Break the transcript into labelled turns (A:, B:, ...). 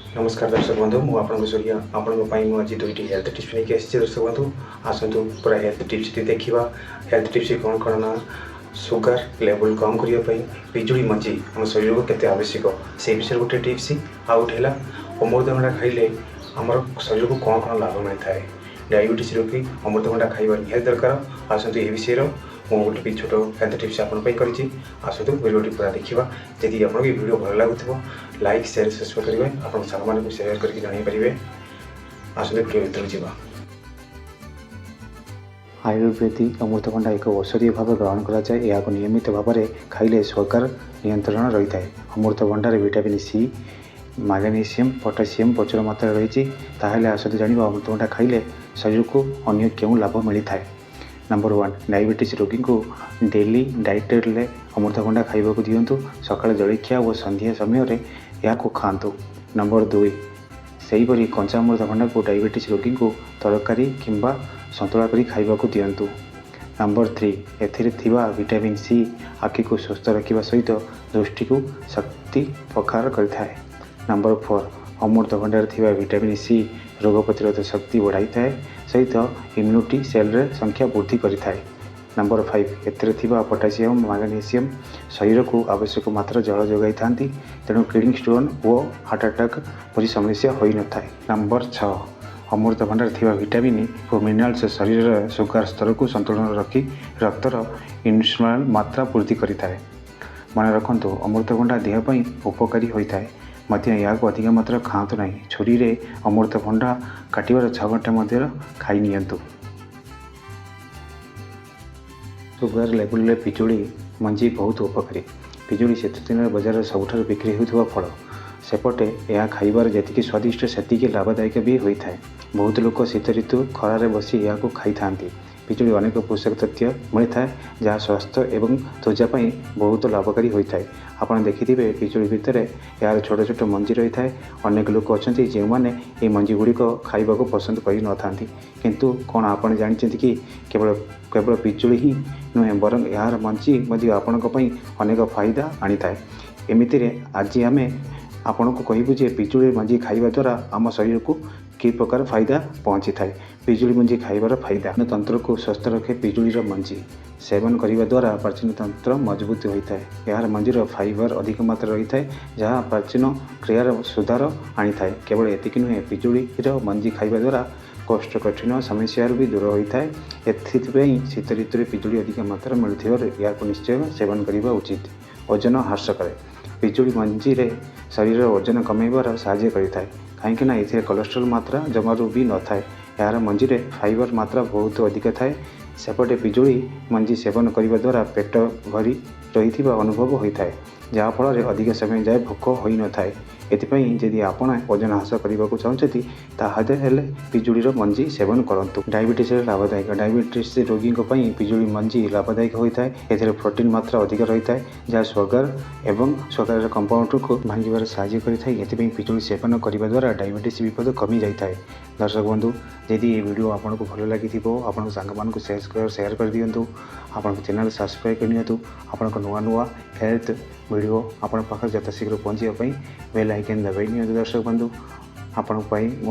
A: ନମସ୍କାର ଦର୍ଶକ ବନ୍ଧୁ, ମୁଁ ଆପଣଙ୍କ ସୂର୍ଯ୍ୟ। ଆପଣଙ୍କ ପାଇଁ ମୁଁ ଆଜି ଦୁଇଟି ହେଲ୍ଥ ଟିପ୍ସ ନେଇକି ଆସିଛି। ଦର୍ଶକ ବନ୍ଧୁ, ଆସନ୍ତୁ ପୁରା ହେଲ୍ଥ ଟିପ୍ସଟି ଦେଖିବା। ହେଲ୍ଥ ଟିପ୍ସ କ'ଣ କ'ଣ ନା, ସୁଗାର ଲେଭେଲ୍ କମ୍ କରିବା ପାଇଁ ପିଜୁଳି ମଞ୍ଜି ଆମ ଶରୀରକୁ କେତେ ଆବଶ୍ୟକ, ସେଇ ବିଷୟରେ ଗୋଟେ ଟିପ୍ସ। ଆଉ ଗୋଟେ ହେଲା, ଅମୃତଭଣ୍ଡା ଖାଇଲେ ଆମର ଶରୀରକୁ କ'ଣ କ'ଣ ଲାଭ ମିଳିଥାଏ। ଡାଇବେଟିସ୍ ରୋଗୀ ଅମୃତଭଣ୍ଡା ଖାଇବା ନିହାତି ଦରକାର। ଆସନ୍ତୁ, ଏ ବିଷୟରେ ମୁଁ ଗୋଟେ ବି ଛୋଟ ହେଲ୍ଥ ଟିପ୍ସ ଆପଣଙ୍କ ପାଇଁ କରିଛି। ଆସନ୍ତୁ, ଭିଡ଼ିଓଟି ପୁରା ଦେଖିବା। ଯଦି ଆପଣଙ୍କୁ ଏ ଭିଡ଼ିଓ ଭଲ ଲାଗୁଥିବ, ଲାଇକ୍, ସେୟାର, ସବସ୍କ୍ରାଇବ୍ କରିବେ। ଆପଣଙ୍କ ସାଙ୍ଗମାନଙ୍କୁ ସେୟାର କରିକି ଜଣାଇ ପାରିବେ। ଆସନ୍ତୁ, ଭିଡ଼ିଓ ଭିତରକୁ ଯିବା। ଆୟୁର୍ବେଦିକ ଅମୃତଭଣ୍ଡା ଏକ ଔଷଧୀୟ ଭାବେ ଗ୍ରହଣ କରାଯାଏ। ଏହାକୁ ନିୟମିତ ଭାବରେ ଖାଇଲେ ସୁଗାର ନିୟନ୍ତ୍ରଣ ରହିଥାଏ। ଅମୃତଭଣ୍ଡାରେ ଭିଟାମିନ୍ ସି, ମାଗ୍ନେସିୟମ୍, ପଟାସିୟମ୍ ପ୍ରଚୁର ମାତ୍ରାରେ ରହିଛି। ତାହେଲେ ଆସନ୍ତୁ ଜାଣିବା, ଅମୃତଭଣ୍ଡା ଖାଇଲେ ଶରୀରକୁ ଅନ୍ୟ କେଉଁ ଲାଭ ମିଳିଥାଏ। ନମ୍ବର 1, ଡାଇବେଟିସ୍ ରୋଗୀଙ୍କୁ ଡେଲି ଡାଇଟ୍ରେ ଅମୃତଭଣ୍ଡା ଖାଇବାକୁ ଦିଅନ୍ତୁ। ସକାଳେ ଜଳଖିଆ ଓ ସନ୍ଧ୍ୟା ସମୟରେ ଏହାକୁ ଖାଆନ୍ତୁ। ନମ୍ବର 2, ସେହିପରି କଞ୍ଚା ଅମୃତଭଣ୍ଡାକୁ ଡାଇବେଟିସ୍ ରୋଗୀଙ୍କୁ ତରକାରୀ କିମ୍ବା ସନ୍ତୁଳା କରି ଖାଇବାକୁ ଦିଅନ୍ତୁ। ନମ୍ବର 3, ଏଥିରେ ଥିବା ଭିଟାମିନ୍ ସି ଆଖିକୁ ସୁସ୍ଥ ରଖିବା ସହିତ ଦୃଷ୍ଟିକୁ ଶକ୍ତି ପ୍ରଖର କରିଥାଏ। ନମ୍ବର 4, ଅମୃତଭଣ୍ଡାରେ ଥିବା ଭିଟାମିନ୍ ସି ରୋଗ ପ୍ରତିରୋଧ ଶକ୍ତି ବଢ଼ାଇଥାଏ ସହିତ ଇମ୍ୟୁନିଟି ସେଲ୍ର ସଂଖ୍ୟା ବୃଦ୍ଧି କରିଥାଏ। ନମ୍ବର 5, ଏଥିରେ ଥିବା ପଟାସିୟମ୍, ମାଗ୍ନେସିୟମ୍ ଶରୀରକୁ ଆବଶ୍ୟକ ମାତ୍ରା ଜଳ ଯୋଗାଇଥାନ୍ତି। ତେଣୁ କିଡ଼ନୀ ଷ୍ଟୋନ୍ ଓ ହାର୍ଟ ଆଟାକ୍ ପରି ସମସ୍ୟା ହୋଇନଥାଏ। ନମ୍ବର 6, ଅମୃତଭଣ୍ଡାରେ ଥିବା ଭିଟାମିନ୍ ଓ ମିନେରାଲ୍ସ ଶରୀରର ସୁଗାର ସ୍ତରକୁ ସନ୍ତୁଳନ ରଖି ରକ୍ତର ଇନ୍ସୁଲିନ୍ ମାତ୍ରା ବୃଦ୍ଧି କରିଥାଏ। ମନେ ରଖନ୍ତୁ, ଅମୃତଭଣ୍ଡା ଦେହ ପାଇଁ ଉପକାରୀ ହୋଇଥାଏ ମଧ୍ୟ ଏହାକୁ ଅଧିକ ମାତ୍ରାରେ ଖାଆନ୍ତୁ ନାହିଁ। ଛୁରୀରେ ଅମୃତଭଣ୍ଡା କାଟିବାର 6 ଘଣ୍ଟା ମଧ୍ୟରେ ଖାଇ ନିଅନ୍ତୁ। ସୁଗାର ଲେଭେଲରେ ପିଜୁଳି ମଞ୍ଜି ବହୁତ ଉପକାରୀ। ପିଜୁଳି ଶୀତ ଦିନରେ ବଜାରରେ ସବୁଠାରୁ ବିକ୍ରି ହେଉଥିବା ଫଳ। ସେପଟେ ଏହା ଖାଇବାର ଯେତିକି ସ୍ୱାଦିଷ୍ଟ, ସେତିକି ଲାଭଦାୟକ ବି ହୋଇଥାଏ। ବହୁତ ଲୋକ ଶୀତ ଋତୁ ଖରାରେ ବସି ଏହାକୁ ଖାଇଥାନ୍ତି। ପିଜୁଳି ଅନେକ ପୋଷକ ତତ୍ତ୍ୱ ମିଳିଥାଏ, ଯାହା ସ୍ୱାସ୍ଥ୍ୟ ଏବଂ ତ୍ୱଚା ପାଇଁ ବହୁତ ଲାଭକାରୀ ହୋଇଥାଏ। ଆପଣ ଦେଖିଥିବେ, ପିଜୁଳି ଭିତରେ ଏହାର ଛୋଟ ଛୋଟ ମଞ୍ଜି ରହିଥାଏ। ଅନେକ ଲୋକ ଅଛନ୍ତି, ଯେଉଁମାନେ ଏହି ମଞ୍ଜି ଗୁଡ଼ିକ ଖାଇବାକୁ ପସନ୍ଦ କରିନଥାନ୍ତି। କିନ୍ତୁ କ'ଣ ଆପଣ ଜାଣିଛନ୍ତି କି, କେବଳ କେବଳ ପିଜୁଳି ହିଁ ନୁହେଁ, ବରଂ ଏହାର ମଞ୍ଜି ମଧ୍ୟ ଆପଣଙ୍କ ପାଇଁ ଅନେକ ଫାଇଦା ଆଣିଥାଏ? ଏମିତିରେ ଆଜି ଆମେ ଆପଣଙ୍କୁ କହିବୁ ଯେ ପିଜୁଳି ମଞ୍ଜି ଖାଇବା ଦ୍ୱାରା ଆମ ଶରୀରକୁ କି ପ୍ରକାର ଫାଇଦା ପହଞ୍ଚିଥାଏ। ପିଜୁଳି ମଞ୍ଜି ଖାଇବାର ଫାଇଦା: ତନ୍ତ୍ରକୁ ସୁସ୍ଥ ରଖେ। ପିଜୁଳିର ମଞ୍ଜି ସେବନ କରିବା ଦ୍ୱାରା ପାଚନ ତନ୍ତ୍ର ମଜବୁତ ହୋଇଥାଏ। ଏହାର ମଞ୍ଜିର ଫାଇବର ଅଧିକ ମାତ୍ରାରେ ରହିଥାଏ, ଯାହା ପାଚନ କ୍ରିୟାର ସୁଧାର ଆଣିଥାଏ। କେବଳ ଏତିକି ନୁହେଁ, ପିଜୁଳିର ମଞ୍ଜି ଖାଇବା ଦ୍ୱାରା କୋଷ୍ଠକାଠିନ୍ୟ ସମସ୍ୟାରୁ ବି ଦୂର ହୋଇଥାଏ। ଏଥିପାଇଁ ଶୀତ ଋତୁରେ ପିଜୁଳି ଅଧିକ ମାତ୍ରାରେ ମିଳୁଥିବାରୁ ଏହାକୁ ନିଶ୍ଚୟ ସେବନ କରିବା ଉଚିତ। ଓଜନ ହ୍ରାସ କରେ। ପିଜୁଳି ମଞ୍ଜିରେ ଶରୀରର ଓଜନ କମାଇବାର ସାହାଯ୍ୟ କରିଥାଏ, କାହିଁକିନା ଏଥିରେ କୋଲେଷ୍ଟ୍ରଲ୍ ମାତ୍ରା ଜମାରୁ ବି ନଥାଏ। ଏହାର ମଞ୍ଜିରେ ଫାଇବର ମାତ୍ରା ବହୁତ ଅଧିକ ଥାଏ। ସେପଟେ ପିଜୁଳି ମଞ୍ଜି ସେବନ କରିବା ଦ୍ୱାରା ପେଟ ଭରି ରହିଥିବା ଅନୁଭବ ହୋଇଥାଏ, ଯାହାଫଳରେ ଅଧିକ ସମୟ ଯାଏ ଭୋକ ହୋଇନଥାଏ। ଏଥିପାଇଁ ଯଦି ଆପଣ ଓଜନ ହ୍ରାସ କରିବାକୁ ଚାହୁଁଛନ୍ତି, ତାହେଲେ ହେଲେ ପିଜୁଳିର ମଞ୍ଜି ସେବନ କରନ୍ତୁ। ଡାଇବେଟିସରେ ଲାଭଦାୟକ। ଡାଇବେଟିସ୍ ରୋଗୀଙ୍କ ପାଇଁ ପିଜୁଳି ମଞ୍ଜି ଲାଭଦାୟକ ହୋଇଥାଏ। ଏଥିରେ ପ୍ରୋଟିନ୍ ମାତ୍ରା ଅଧିକ ରହିଥାଏ, ଯାହା ସୁଗାର ଏବଂ ସୁଗାରର କମ୍ପାଉଣ୍ଡକୁ ଭାଙ୍ଗିବାରେ ସାହାଯ୍ୟ କରିଥାଏ। ଏଥିପାଇଁ ପିଜୁଳି ସେବନ କରିବା ଦ୍ୱାରା ଡାଇବେଟିସ୍ ବିପଦ କମି ଯାଇଥାଏ। ଦର୍ଶକ ବନ୍ଧୁ, ଯଦି ଏ ଭିଡ଼ିଓ ଆପଣଙ୍କୁ ଭଲ ଲାଗିଥିବ, ଆପଣଙ୍କ ସାଙ୍ଗମାନଙ୍କୁ ସେୟାର କରିଦିଅନ୍ତୁ। ଆପଣଙ୍କ ଚ୍ୟାନେଲ୍ ସବସ୍କ୍ରାଇବ୍ କରିନିଅନ୍ତୁ। ଆପଣଙ୍କ ନୂଆ ନୂଆ ହେଲ୍ଥ ଭିଡ଼ିଓ ଆପଣଙ୍କ ପାଖରେ ଯଥାଶୀଘ୍ର ପହଞ୍ଚିବା ପାଇଁ ବେଲ୍ ଆଇକନ୍ ଦବାଇ ନିଅନ୍ତୁ। ଦର୍ଶକ ବନ୍ଧୁ, ଆପଣଙ୍କ ପାଇଁ ମୋ